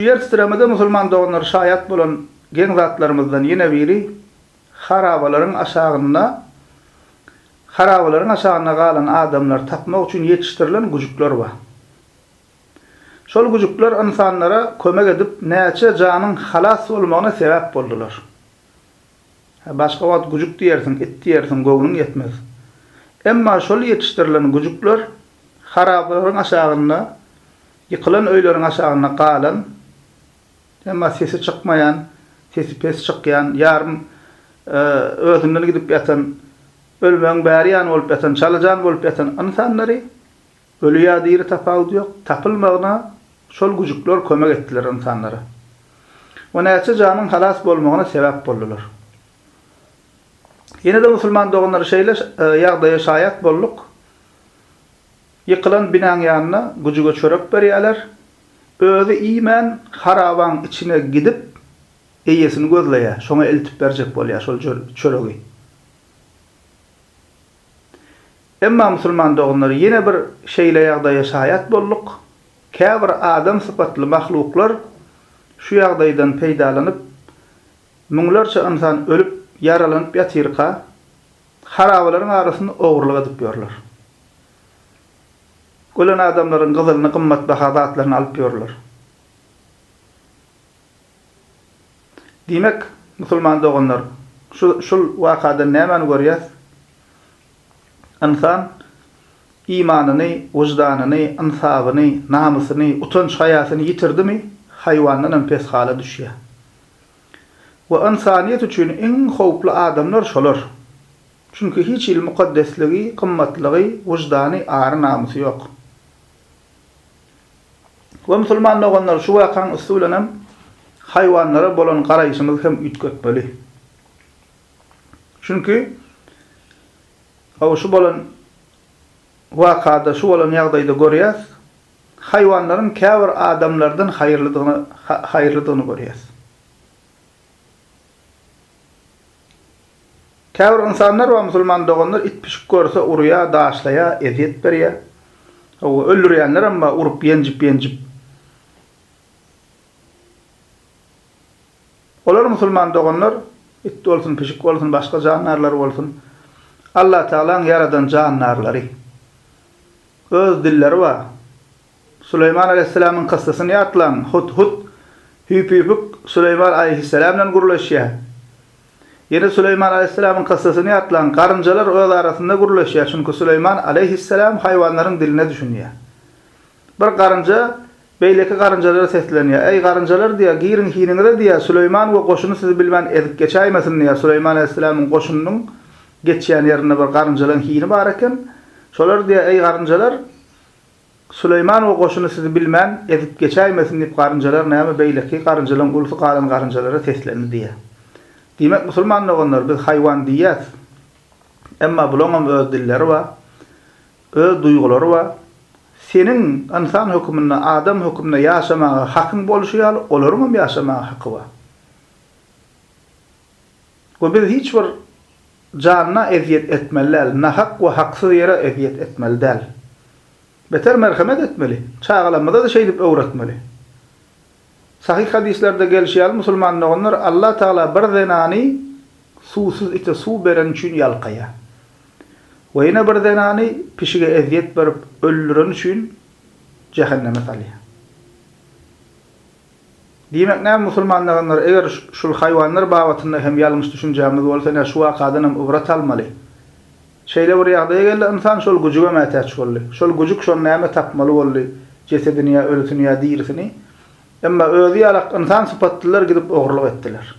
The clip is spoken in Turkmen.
Ýer titremede musulman doganlar şaýat bolan geň zatlarymyzdan ýene biri harabalaryň aşagynda harabalaryň aşagynda galan adamlary tapmak üçin ýetişdirilen güjükler bar. Şol güjükler ynsanlara kömek edip näçe janyň halas bolmagyna sebäp boldular. Hä, başga wagt güjük diýersiň, it diýersiň, göwnüň ýetmez. Emma şol ýetişdirilen güjükler harabalaryň aşagynda, ýykylan öýleriň aşagynda galan, emma sesi çykmaýan, sesi pes çykýan, ýarym özünden gidip ýatan, ölmegiň bäri ýany bolup ýatan, çalajan bolup ýatan ynsanlary, öli ýa diri tapawudy ýok, tapylmagyna şol güjükler kömek etdiler ynsanlara. We näçe janyň halas bolmagyna sebäp boldular. Ýene-de musulman doganlar şeýle ýagdaýa şaýat bolduk. Ýykylan binaň ýanyna güjüge çörek berýärler. Özi iýmän harabaň içine gidip eýesini gözleýär, şoňa eltip berjek bolýar şol çöregi. Emma musulman doganlar ýene bir şeýle ýagdaýa şaýat bolduk. Käbir adam sypatly mahluklar şu ýagdaýdan peýdalanyp, müňlerçe ynsan ölüp, ýaralanyp ýatyrka, harabalaryň arasynda ogurlyk edip ýörler. Ölen adamlaryň gyzylyny, gymmatbaha zatlaryny alyp ýörler. Diýmek, musulman doganlar, şu şul wakadan nämäni görýäs? Ynsan imanyny, wyždanyny, ynsabyny, namysyny, utanç-haýasyny ýitirdimi, haýwandanam pes hala düşýär. We ynsanyýet üçin iň howply adamlar şolar. Çünki hiç hili mukaddesligi, gymmatlygy, wyždany, ary-namysy ýok. We musulman doganlar şu wakaň üsti bilenem haýwanlara bolan garaýşymyzy hem üýtgetmeli. Çünki hawa şu bolan wakada şu bolan ýagdaýda görýäs, haýwanlaryň käbir adamlardan haýyrlydygyny haýyrlydygyny görýäs. Käbir ynsanlar bar musulman doganlar it pişik görse urýa, daşlaýa, ezýet berýä. Hawa öldürýänlerem bar urup ýenjip ýenjip. Olar musulman doganlar it bolsun pişik bolsun başga jandarlar bolsun Allatagalaň ýaradan jandarlary. Öz dilleri bar. Süleýman aleýhissalamyň kyssasyny ýatlaň, Hud-hud, hüýpüýpük, Süleýman aleýhissalam bilen gürleşýär. Ýene Süleýman aleýhissalamyň kyssasyny ýatlaň, garynjalar öz arasynda gürleşýär, çünki Süleýman aleýhissalam haýwanlaryň diline düşünýär. Bir garynja beýleki garynjalara seslenýär, Eý, garynjalar diýýär, giriň hiniňize diýýär, Süleýman we goşuny sizi bilmän ezip geçäýmesin diýýär. Süleýman aleýhissalamyň goşunynyň geçýän ýerinde bir garynjalaryň hini bar eken. Şolar diýýär, Eý, garynjalar, Süleýman we goşuny sizi bilmän, ezip geçäýmesin diýip garynjalar näme beýleki garynjalaryň ulusy galan garynjalara seslendi diýýär. Diýmek musulman doganlar biz haýwan diýýäs. Emma bulaňam öz dilleri bar. Öz duýgulary bar. Seniň ynsan höküminde adam höküminde ýaşamaga hakyň bolşy ýaly olaryňam ýaşamaga haky bar. We biz hiç bir janyna ezýet etmeli däl, nahak we haksyz ýere ezýet etmeli däl. Beter merhemet etmeli, çagalarymyza-da şeýdip öwretmeli. Sahyh hadyslarda gelşi ýaly musulman doganlar Allah Tagala bir zenany suwsuz ite suw bereni üçin ýalkaýar. We ýene bir zenany pişige ezýet berip öldüreni üçin jähenneme salýar. Diýmek näme musulman daganlar eger şul haýwanlar babatynda hem ýalňyş düşünjämiz bolsa ine şu wakadan hem ybrat almaly. Şeýle bir ýagdaýa geldi ynsan şol güjüge mätäç boldy. Şol güjük şony näme tapmaly boldy jesedini ýa ölüsini ýa dirisini. Emma özi ýalak ynsan sypatlylar gidip ogurlyk etdiler.